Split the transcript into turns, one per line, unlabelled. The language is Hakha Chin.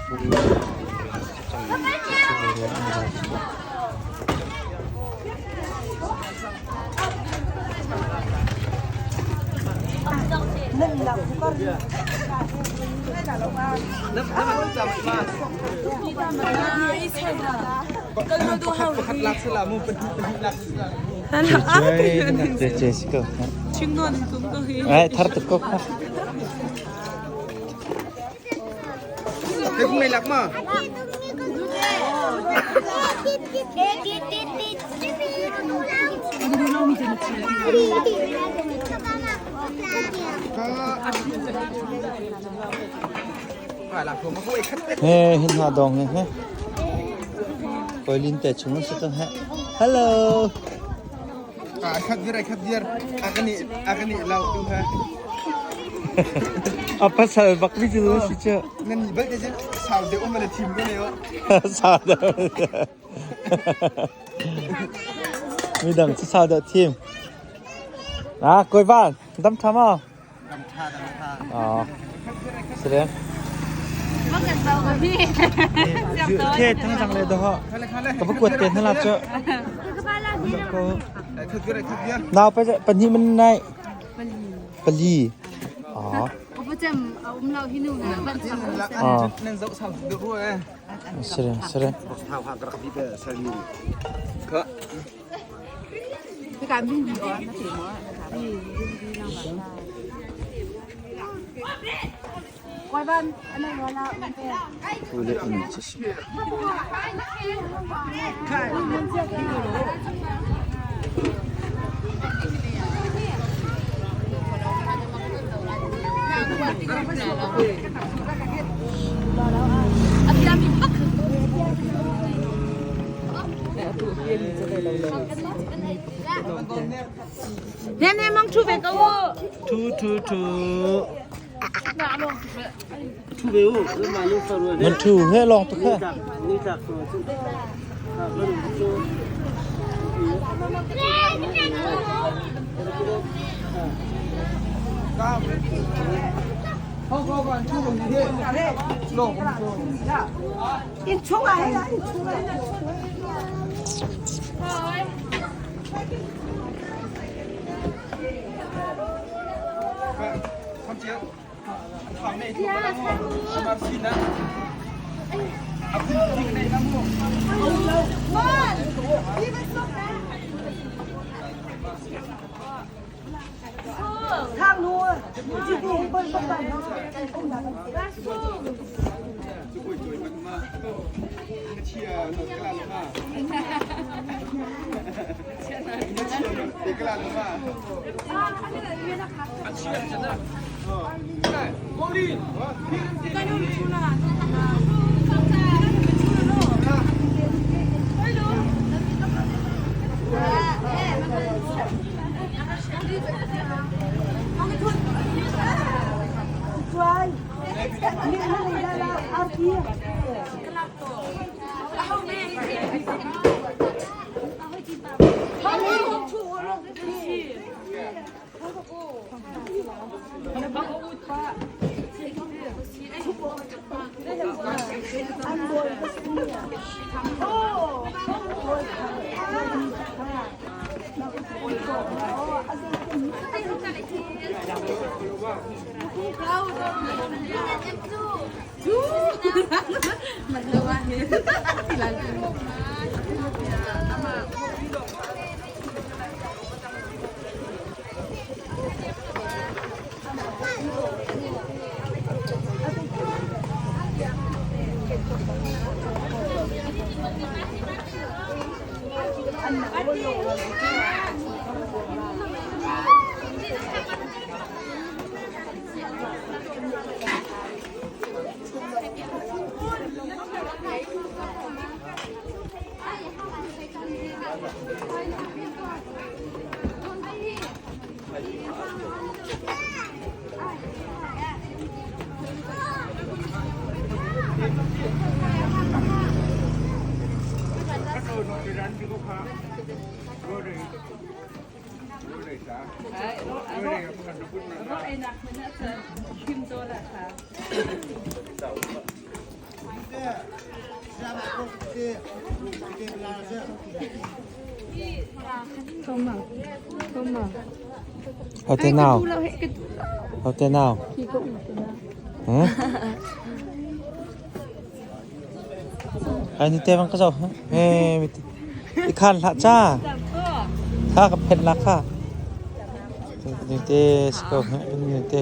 Ai thar tuk ko kha. He hin ha dong he he. Koi lin te chung se to he. Hello.
Khat dir khat dir akani akani lau tu ha.
A pasal bak mi cu si cu.
Nan ni bal te sau de um la thim ko ne o.
Sau de. Mi dang cu sau deuh thim. Ah, koi van, dam tha ma?
Dam tha dam tha.
Ah. Sire. Ke thang chang le do ha. Ka va kuat te hna la chu. Ko. Nau pa pahnih man nai. Pali. Ah. Ah. Sire sire. Thu le inn cu si.
Nene mang thu ve ko u.
Thu thu thu. Nan thu he long tuk he.
In chung ah hei in chung ah. Thang nu
Hote nau. Hote nau. Hmm? Ai ni te bang ka zo. Eh, i khan hlah cha. Kha ka phet la kha. Ni te sko ni te.